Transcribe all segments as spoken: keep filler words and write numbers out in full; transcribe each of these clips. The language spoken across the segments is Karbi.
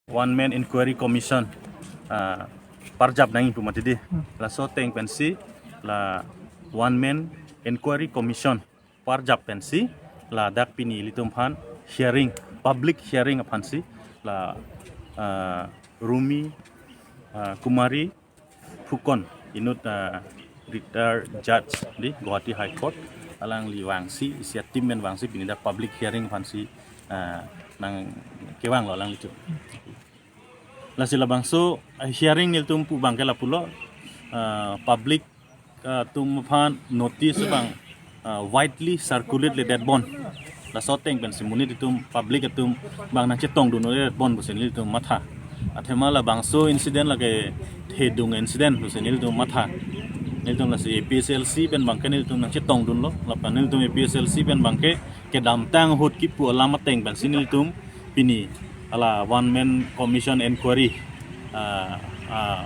One man inquiry commission, ah, parjap nangji pu mati di. Laso ateng pensi la one man inquiry commission parjap pensi ladak pini ilitum aphan hearing, public hearing aphansi la, ah, Rumi, ah, Kumari Phukan inut, ah, retired judge di Guwahati High Court, alangli vangsi, isi a-team pen vangsi pini dak public hearing aphansi, ah, nangkevanglo alanglitum. Lasi labangso, ah, hearing nelitum pu abangke lapulo, ah, public, ah, atum aphan notice abang, ah, widely circulate le det bon. Laso ateng pensi monit atum, public atum abang nangchetongdun le det bon pusi nelitum matha. Athema labangso incident lake thedung incident pusi nelitum matha. Nelitum lasi A P H L C pen abangke nelitum nangchetongdunlo. Lapen nelitum A P H L C pen abangke kedamtang ahut kipu alam ateng pensi nelitum pini hala one man commission inquiry, ah, ah,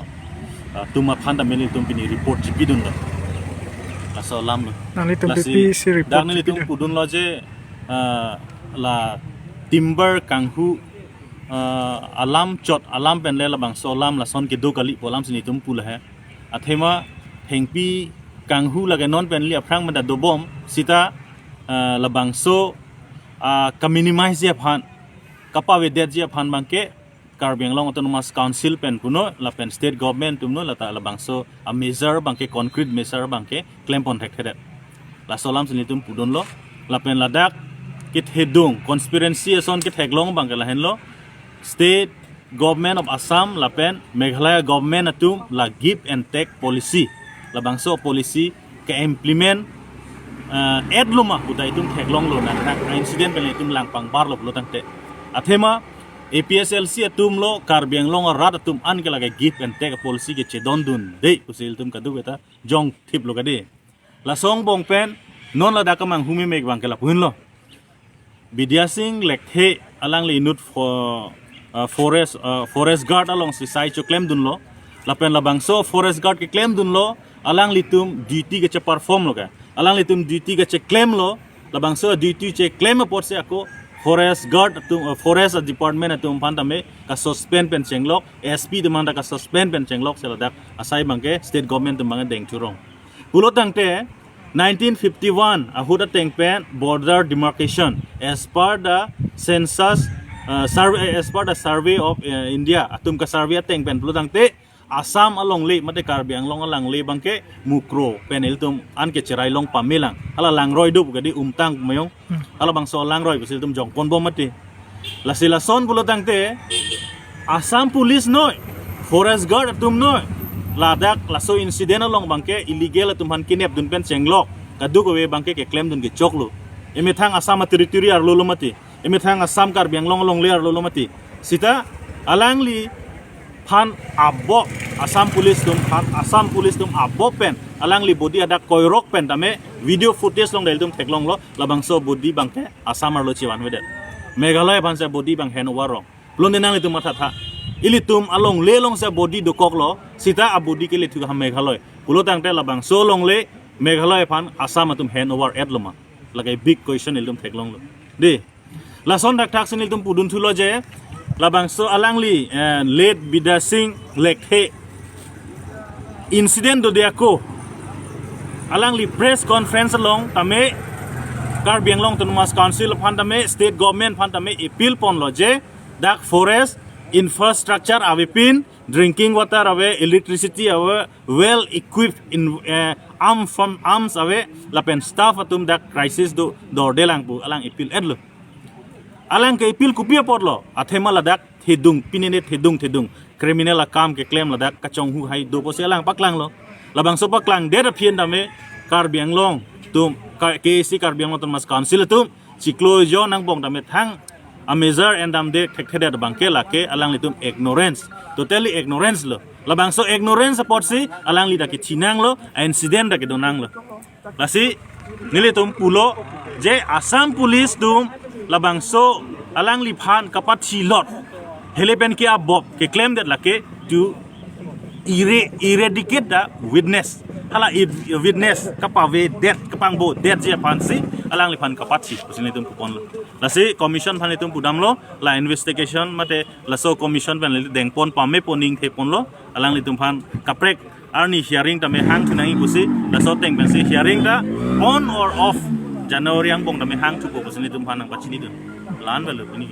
ah, atum aphan tame nelitum pini report chipidunlo. Laso alamlo. Nanglitum Lasi pipi si report dak nelitum chipidun? Pudunlo je, ah, la timber kanghu, ah, alam chot alam penle labangso alam lason kedo kali pu alamsi nelitum pu lahai. Athema thengpi kanghu lake non penli aphrang meda dobom sita, ah, labangso, ah, ka-minimize ji aphan, kapavedetji aphan abangke Karbi Anglong Autonomous Council pen punon lapen state government atumnon lata labangso a-measure abangke, concrete measure abangke klempon thekthedet. Laso alamsi nelitum pudunlo. Lapen ladak kethedung, conspiracy ason ketheklong abangke lahenlo. State Government of Assam lapen Meghalaya government atum la give and take policy, labangso policy ke-implement, eh, etloma pu ta itum theklonglo, nangthak incident pen itum langpangbarlo pulo tangte. Athema A P H L C atumlo Karbi Anglong arat atum an ke lake give and take policy kechedondunde pusi ilitum kadokave ta jongthiplo kade. Laso angbong pen non ladak kemanghu memek abangke lapu henlo. Bidya Sing Lekthe alangli inut fo-, ah, forest, ah, forest guard alongsi sai choklemdunlo. Lapen labangso forest guard keklemdunlo, alanglitum duty kecheperformlo ke. Alanglitum duty kecheklemlo, labangso duty cheklem apotsi ako forest guard atum, ah, forest department atum aphan tame ka-suspend pen chenglok, S P atum aphan ta ka-suspend pen chenglok si ladak asai abangke state government atum abangke dengchurong. Pulo tangte nineteen fifty-one ahut ateng pen border demarcation as per the census, uh, survey, as per the survey of, uh, India atum ka-survey ateng pen pulo tangte Assam alongle mate Karbi Anglong alangle abangke Mukroh pen ilitum an ke cherai long pamelang. Hala langroi do pu kade, Umtang Mayong. Hmm. Halabangso langroi pusi ilitum jongponbom mati. Lasi lason pulo tangte Assam Police noi, Forest Guard atum noi, ladak laso incident along abangke illegal atum aphan kidnap dun pen chenglok, kadokave abangke keklemdun kechoklo. Emethang Assam a-territory arlolo mati. Emethang Assam Karbi Anglong alongle arlolo mati. Sita alangliphan abop, Assam Police atum aphan, Assam Police atum abop pen alangli body adak koirok pen tame video footage along dak ilitum theklonglo, labangso body abangke Assam arlo chevanvedet. Meghalaya aphansi body abang hand over rong. Pulote nanglitum mathatha. Ilitum alongle alongsi body dokoklo, sita a-body ke lethu ha Meghalaya. Pulo tangte labangso alongle Meghalaya aphan Assam atum hand over etloma. Lake big question ilitum theklonglo. Di. Lason thakthak si nelitum pudunthulo je, labangso alangli, eh, late Bidya Sing Lekthe incident dode ako alangli press conference along tame Karbi Anglong Autonomous Council aphan tame state government aphan tame appeal ponlo je, dak forest infrastructure avepin, drinking water ave, electricity ave, well equipped in, eh, arm from arms ave, lapen staff atum dak crisis do dordelang pu alang appeal etlo. Alang ke appeal kopi apotlo, athema ladak thedung, pinene thedung thedung, criminal akam keklem ladak kachonghu hai do pusi alang paklanglo. Labangso paklangdet aphi tame Karbi Anglong atum, K-, K A C Karbi Anglong Autonomous Council atum chiklo jo angbong tame thang a-measure endamde thekthedet abangke lake alanglitum ignorance, totally ignorance lo. Labangso ignorance apotsi alangli dak kechinanglo, a-incident dak kedonanglo. Lasi nelitum pulo je Assam Police atum labangso alangliphan kapathilot hele pen ke abop keklemdet lake tu ire eradicate the witness. Hala i witness kapavedet, kapangbodet ji aphansi alangliphan kapatsi pusi nelitum puponlo. Lasi commission aphan nelitum pudamlo, la investigation mate laso commission pen neli dengpon pame poning theponlo, alanglitum aphan kaprek arni hearing tame hangthu nangji pusi, laso ateng pensi hearing ta on or off January angbong tame hangthupo pusi nelitum aphan nangpachinidun. La-an avelo pini.